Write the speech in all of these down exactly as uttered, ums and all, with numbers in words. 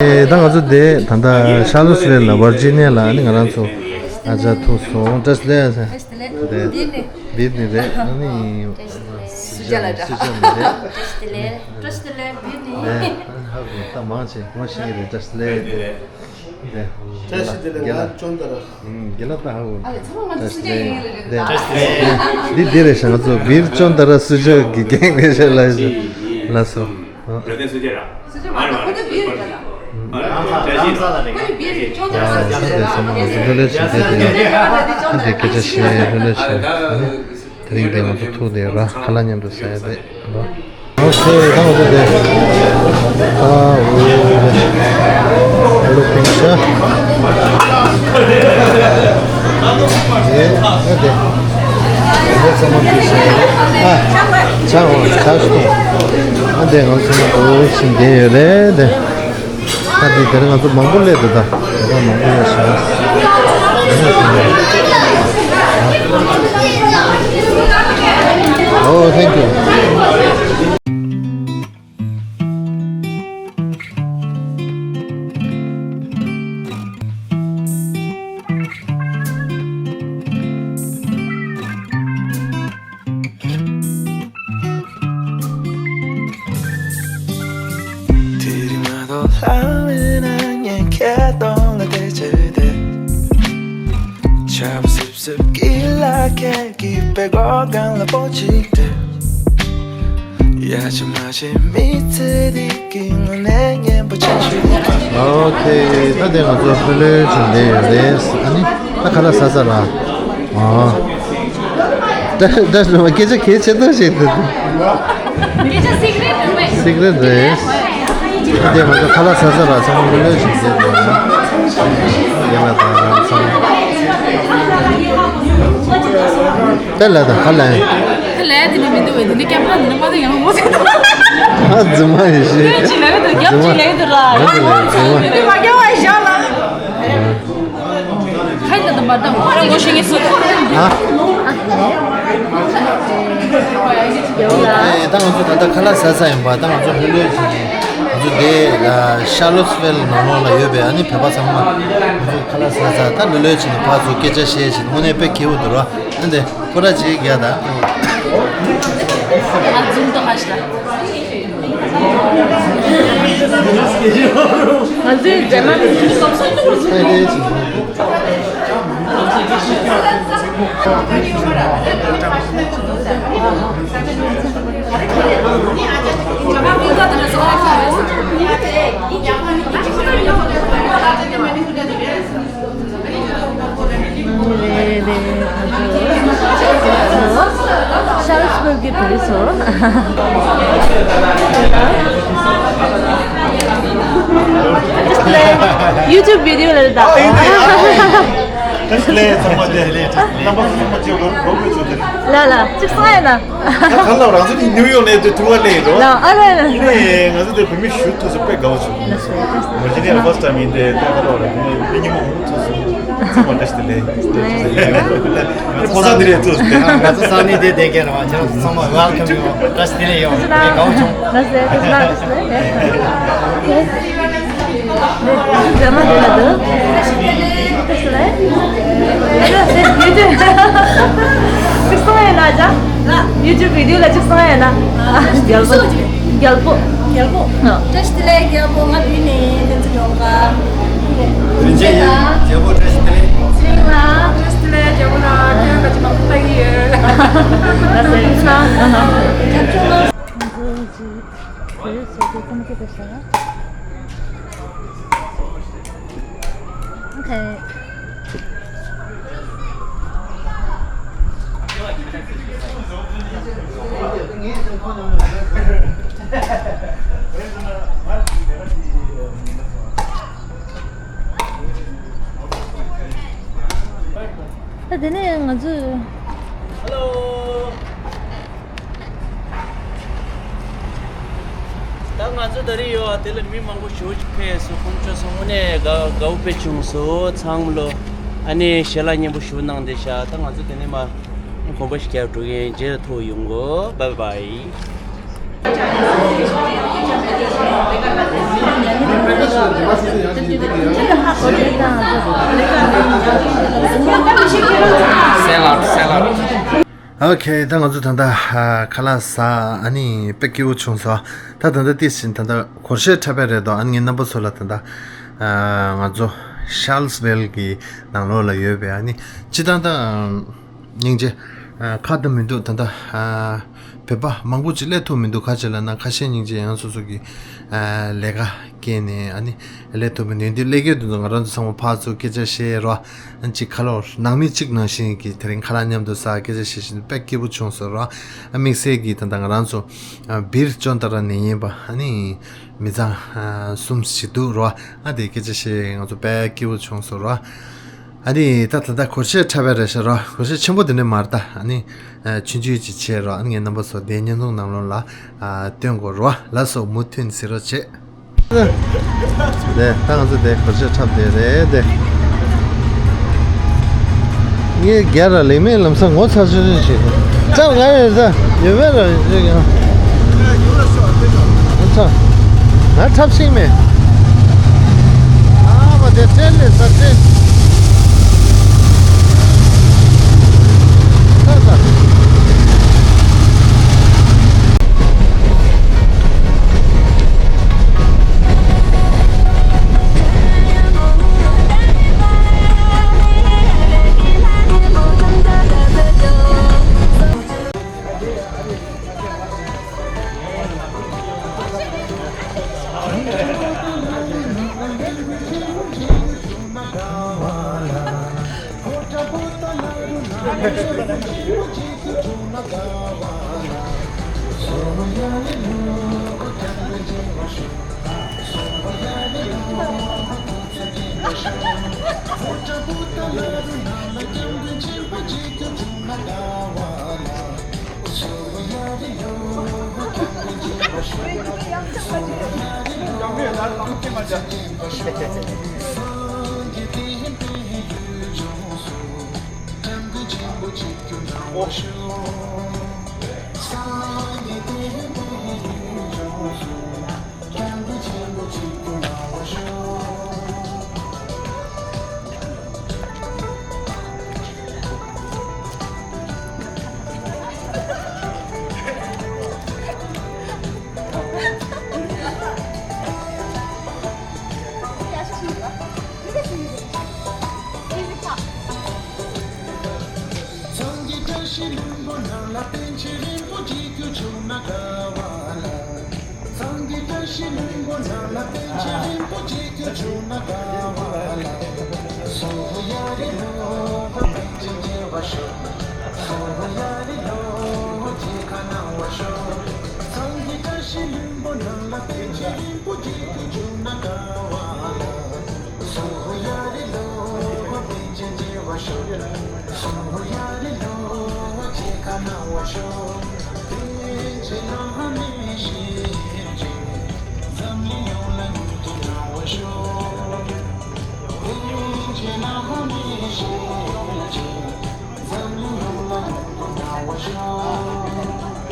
ཨེ། ད་ང་ཚོ་དེ་ད་ལྟ་ཤར་ལོ་སི་ཝེལ་ལ་ཝར་ཇི་ནི་ཡ་ལ་ནི་ང་རང་ཚོ་ཨ་ཅག་ཐུག་སོང་། བཀྲ་ཤིས་བདེ་ལེགས། བཀྲ་ཤིས་བདེ་ལེགས། དེ་འདི་ནི། འདི་ནི་རེད། ཨ་ནི་སུ་ཇ་ལ་འདྲ། སུ་ཇ་མི་རེད། བཀྲ་ཤིས་བདེ་ལེགས། བཀྲ་ཤིས་བདེ་ལེགས། འདི་ནི། ཨེ། ཧ་གོ། ད་མང་ཆེ་མང་ཤེས་ཀྱི་རེད། བཀྲ་ཤིས་བདེ་ལེགས། བཀྲ་ཤིས་བདེ་ལེགས། ང་ཅོན་ཏ་ར། ཨུམ། རྒན་ལགས་ད་ཧ་གོ། ཨ་ལས་ཚང་མ་ང་ཚོ་སུ་ཇ་ཡིན་ལ་རེད། འདི་འདི་རེད་ཤག་ང་ཚོ་བིར་ཅོན་ཏ་ར་སུ་ཇ་གི་རྒན་རེད་ཤག་ལ་ལ་སོ། འདི་སུ་ཇ་ར། སུ་ཇ་མ་རེད། ཁོ་ཚོ་བིར་རེད་ལ། ཁོ་ཚོ་བིར་ཅོན་ཏ་ར་སུ་ཇ་ར། ལྷོད་ལྷོད་བྱས་བསྡད་དེ་ཡ། ཨ་ནི་དེ་རིང་དེ་ང་ཚོ་ཐུག་དེ་ར་ཁ་ལག་མཉམ་དུ་ཟ་ཡ་དེ་ར། ཨོ་ཁེ། ད་ང་ཚོ་དེ་ཁ་ལག་འོ་ཨ་ལུ་པིང་ཤ། དེ་ཨ་དེ་དེ་ཚང་མ་དེ་ཤ། ཨ་ཇ་འོ་ཇ་ཞུ། ཨ་དེ་ང་ཚོ་ཚང་མ་འོ་ཞིམ་དེ་ཡོད་རེད་དེ། ད་དེ་དེར་ང་ཚོ་མང་པོ་སླེབས་འདུག་ད་དེ་ག་མང་པོ་སླེབས་ཤག་ཨོ། thank you། དེ་རིང་མ་གཏོགས་ལྷ་མེད་ན་ངས་ཁྱེད་གདོང་ལ་བལྟས་བྱས་བསྡད། ཆར་པ་སིབ་སིབ་ཀྱི་ལ་ཁད་ཀྱི་པད་གོག་སྒང་ལ་པོ་གཅིག་སྡོད། ཡ་ཆ་མ་བྱེད་མི་ཚེ་འདི་གི་དངོས་གནས་སྙན་པོ་ཆེ་ཞུ། ཨོ་ཁེ། ད་དེ་ང་ཚོ་ལྷོད་ལྷོད་བྱས་བསྡད་ཡོད་རེད། ཨ་ནི་ད་ཁ་ལག་ཟ་ས་ལ། ཨ། ད་ད་སྐད་ཆ་གལ་ཆེ་ཏོག་ཞིག་འདུག་སྐད་ཆ་སི་ཀི་རེ་ཊི་རེད་པས། སི་ཀི་རེ་ཊི་རེད། ཨ་དེ་ང་ཚོ་ཁ་ལག་ཟ་ས་ལ་ཚང་མ་ལྷོད་ལྷོད་བྱས་བསྡད་ཡོད་རེད། ཡ་ལ་ད་ཚང་མ། དེ་ལ་ད་ཧ་ལས། དེ་ལས་དེ་ནི་མི་འདུག་བས། དེ་ནི་ཀེམ་ར་འདི་ནི་མ་དེ་ཡང་མོ་ཟེར། ཨ་རྫུན་མ་ཡིན་ཤི། རྒྱབ་ཅི་ལས་འདུག་རྒྱབ་ཅི་ལས་འདུག་ར། རྫུན་མ་ཡིན། རྫུན་མ་ཡིན། དེ་མ་རྒྱབ་བ་ཞག་ལ། ཧའི་ལ་དུ་མ་དང་ཁོ་རང་ངོ་ཤེས་ངེས་སུ། ཧ། ཨེ། ད་ང་ཚོ་ད་ལྟ་ཁ་ལག་ཟ་ས་ཡིན་པ། ད་ང་ཚོ་ལྷོད་ལྷོད་བྱས་ནས་ང་ཚོ་དེ་ཤར་ལོ་སི་ཝེལ་ནང་ལོགས་ལ་ཡོད་པའི་ཨ་ནི་བོད་པ་ཚང་མ་ང་ཚོ་ཁ་ལག་ཟ་ས་ད་ལྷོད་ལྷོད་བྱས་ནས་ཕར་ཚུར་སྐད་ཆ་བཤད་བྱས་ནས་དངོས་གནས་དཔེ་སྐྱིད་པོ་འདུག་ར། ཨ་འདི་ཁོ་ར་ཅིག་རྒྱག་ད། ང་ཚོའི་རྗེས་མ་དེ་ཚོ་སོང་སོང་ལུག་རུ་ཚུགས། ལེ་ལེ། ཤར་སྤོལ་གྱི་བོད་རིགས་ཚོ། ཡུ་ཊུབ་བི་ཌི་ཡོ་ལ་རེད་ད། ཨ་ཡིན་ད་ཡིན་ད། ལེ་ཚང་མ་དེ་རྣམ་པ་ཚོ་ཚང་མ་ཅིག་གོ་གོ་གོ་ཆོད་དེ། ལ་ལ་ཅིག་སང་ཡ་ན། ད་གང་ལ་རང་ཚོ་དེ་ནིའུ་ཡོག་ནས་དེ་ཐུག་པ་ལེ་རོ། ལ་ཨ་ལ་ལ། ནས་ང་ཚོ་དེ་བོད་མི་ཞུ་ཐུག་སོ་དཔེ་དགའ་བོ་བྱུང་། ལ་སེ་ལ་སེ། ང་ཚོ་ནི་ཕར་སི་ཊི་ཊའིམ་ཡིན་ཏེ་ད་ག་ལ་རེད། མི་ཉི་མ་འོང་ཐུག་སོང་། ཚང་མ་བཀྲ་ཤིས་བདེ་ལེགས། ཕོ་གསར་འདི་རེད་ཐུག་སོང་། ང་ཚོ་ས་གནས་དེ་བསྡད་མཁན་རེད་བ། ཁྱེད་རང་ཚོ་ཚང་མ་ཝེལ་ཀམ་ཡོད། བཀྲ་ཤིས་བདེ་ལེགས་ཡོད། དཔེ་དགའ་བོ་བྱུང་། ལ་སེ་ལ་སེ། རྫ་མ་དེ་ལ་འདུག་ཡུ་ཊུབ་གཅིག་སོང་ཡ་ན་ཅག་ཡུ་ཊུབ་བི་ཌི་ཡོ་ལ་གཅིག་སོང་ཡ་ན། རྒྱལ་པོ། རྒྱལ་པོ། རྒྱལ་པོ། བཀྲ་ཤིས་བདེ་ལེགས་རྒྱལ་པོ། ང་བུད་ནས་ཕན་ཚུན་ཡོང་ག་རིན་ཆེན་ཡིན། རྒྱལ་པོ་བཀྲ་ཤིས་བདེ་ལེགས། ཚེ་རིང་ལགས། བཀྲ་ཤིས་བདེ་ལེགས་རྒྱལ་པོ་ལགས། ཁྱེད་རང་ག་ཅི་མང་པོ་ལྟ་གི་ཡོད། ལ་སེ་ལ་སེ། ང་ཚོ་གཅིག་བོད་ཡིག་བཟོ་རྒྱུ་གཏམ་རྒྱུ་དེ་ཤ། ཨོ་ཁེ། ད་དེ་ནས་ང་ཚོས། ཧེ་ལོ། ད་ང་ཚོ་ད་རེས་ཡོད་ཨ་དེ་ལ་མི་མང་པོ་ཞེ་པོ་ཅིག་ཕེབས་སོང་། ཁོང་ཚོ་ཚང་མ་ནས་དགའ་དགའ་པོ་དཔེ་བྱུང་སོང་། ཚང་མ་ལོ་ཨ་ནི་ཞལ་ལག་མཉེས་པོ་ཞུ་གནང་བསྡད་ཤག་ད་ང་ཚོ་དེ་ནས་མར་གོམ་པ་ཞིག་རྒྱག་འགྲོ་གི་ཡིན། རྗེས་ལ་ཐུག་ཡོང་གོ། བྷའི་བྷའི། Sell out, sell out. ཨོ་ཁེ། ད་ང་ཚོ་ད་ལྟ་ཨ་ཁ་ལག་ཟ། ཨ་ནི་དཔེ་སྐྱིད་པོ་བྱུང་སོང་། ད་ད་ལྟ་ཏིས་ཕྱིན། ད་ལྟ་སྒོར་གཞས་འཁྲབ་པ་རེད་དོ། ཨ་ནི་ངའི་རྣམ་པ་ཚོ་ལ་ད་ལྟ་ཨ་ང་ཚོ་ཤཱལ་སི་ཝེལ་གྱི་ནང་ལོགས་ལ་ཡོད་པའི་ཨ་ནི་སྤྱིར་བཏང་ད་སྙིང་རྗེ། ཨ་ཁ་ད་མི་འདུག་ད་ལྟ་ཨ་བོད་པ་མང་པོ་ཅིག་སླེབས་ཐུབ་མི་འདུག་ཁ་ཆེ་ལ་ན་ཁ་ཤས་སྙིང་རྗེ། ཡང་སོ་སོ་གི་ཨ་ལས་ཀ་སྐྱེལ་ནས་ཨ་ནི་སླེབས་ཐུབ་མི་འདུག་འདི་སླེབས་ཀྱི་འདུག་ང་རང་ཚོ་ཚང་མ་ཕར་ཚུར་སྐད་ཆ་བཤད་རོགས། ཨ་ནི་ཅིག་ཁ་ལོ་ནང་མི་གཅིག་ནང་བཞིན་གྱི་དེ་རིང་ཁ་ལག་མཉམ་དུ་ཟ། སྐད་ཆ་བཤད་བཞིན་དཔེ་སྐྱིད་པོ་བྱུང་སོང་རོགས། ཨ་དམིགས་བསལ་གྱི་ད་ལྟ་ང་རང་ཚོ་ཨ་སྦིར་ཅོན་ཏ་ར་ནས་ཡིན་པ་ཨ་ནི་མི་ཚང་ཨ་གསུམ་ཞིག་འདུག་རོགས། ཨ་དེ་སྐད་ཆ་བཤད་ང་ཚོ་དཔེ་སྐྱིད་པོ་བྱུང་སོང་རོགས། ཨ་ནི་ད་ད་ལྟ་སྒོར་གཞས་འཁྲབ་པ་རེད་ཤག་རོགས། སྒོར་གཞས་ཆེན་པོ་དེ་འདྲ་མ་རེད་ད། ཨ་ནི་ཨ་ཆུང་ཆུང་ཅིག་བྱས་རོགས། ཨ་ནི་ངའི་རྣམ་པ་ཚོ་དེ་བརྙན་ཐུང་ནང་ལོགས་ལ་ཨ་སྟོན་དགོས་རོགས། ལགས་སོ། མུ་མཐུད་གཟིགས་རོགས་བྱེད། དེ་ད་ང་ཚོ་དེ་སྒོར་གཞས་འཁྲབ་དེ་རེད་དེ། ངས་རྒྱ་ར་ལེགས་མེད་ལམ་སང་ངོ་ཚ་ཆུ་ཆུ་བྱེད། ཅག་ང་ཡོད་ས་ཡོད་མེད་ར་ཡོད་ཡང་། ང་ཚ་ང་འཁྲབ་ཤེས་མེད། ཨ་མ་དེ་ཏྲེན་ལས་ས་ཏྲེན། ས་ས། ཚང་གི་བཀྲ་ཤིས་ལྷུན་པོ་ནང་ལ་པཎ་ཆེན་རིན་པོ་ཆེ་ཁྱོད་བྱུང་ན་དགའ་བ་ལ། ཚང་གི་བཀྲ་ཤིས་ལྷུན་པོ་ནང་ལ་པཎ་ཆེན་རིན་པོ་ཆེ་ཁྱོད་བྱུང་ན་དགའ་བ་ལ། སོ་ཡ་རེ་ལོ་པཎ་ཆེན་མཇལ་བར་ཤོག་སོ་ཡ་རེ་ལོ་མཇལ་ཁ་གནང་བར་ཤོག་ཚང་གི་བཀྲ་ཤིས་ལྷུན་པོ་ནང་ལ་པཎ་ཆེན་རིན་པོ་ཆེ་ཁྱོད་བྱུང་ན་དགའ་བ་ལ། སོ་ཡ་རེ་ལོ་པཎ་ཆེན་མཇལ་བར་ཤོག་སོ་ཡ་རེ་ལོ་མཇལ་ཁ་གནང་བར་ཤོག་པཎ་ཆེན་བླ་མའི་ཞལ་མཇལ། འཛམ་གླིང་ཡོངས་ལ་མྱུར་དུ་གནང་བར་ཤོག་པཎ་ཆེན་བླ་མའི་ཞལ་མཇལ། འཛམ་གླིང་ཡོངས་ལ་མྱུར་དུ་གནང་བར་ཤོག་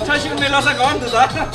ཕྲ་ཞིང་མི་ལ་ས་གང་འདུག་ད།